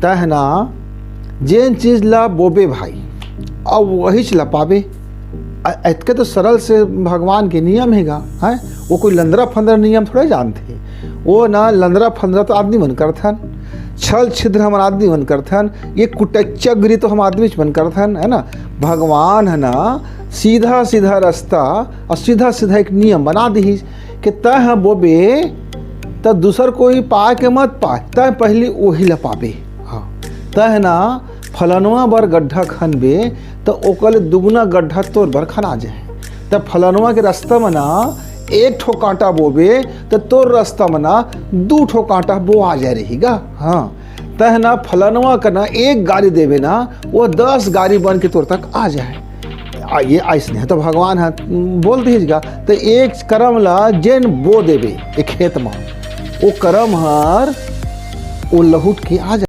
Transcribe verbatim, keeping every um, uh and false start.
तह ना जेन चीज ला बोबे भाई, अब वहीच ला पाबे। अ-, अतके तो सरल से भगवान के नियम हे गा, हैं? वो कोई लंदरा फंदरा नियम थोड़े जानथे। वो ना लंदरा फंदरा तो आदमी मन करथन, छल छिद्र हमन आदमी मन करथन, ये कुटच्चागिरी तो हम आदमी मन करथन, है ना? भगवान ह ना सीधा सीधा रास्ता और सीधा सीधा एक नियम बना दिहिस कि तह बोबे त दूसर कोई पाए के मत पाए, तह पहली वही ला पाबे। हाँ, तह ना फलनवा बर गड्ढा खनबे त ओकर ले दुगुना गड्ढा तोर बर खना जाए। त फलनवा के रास्ता म ना एक ठो कांटा बोबे त तोर रास्ता म ना दू ठो कांटा बोआ जाए रही गा। हाँ, तह ना फलनवा का ना एक गारी देबे ना, वो दस गारी बन के तोर तक आ जाए। आ, ये अइसने तो भगवान ह बोल दीज गा। त एक करम ला जेन बो देबे एक खेत म, वो करम हर वो लहुट के आ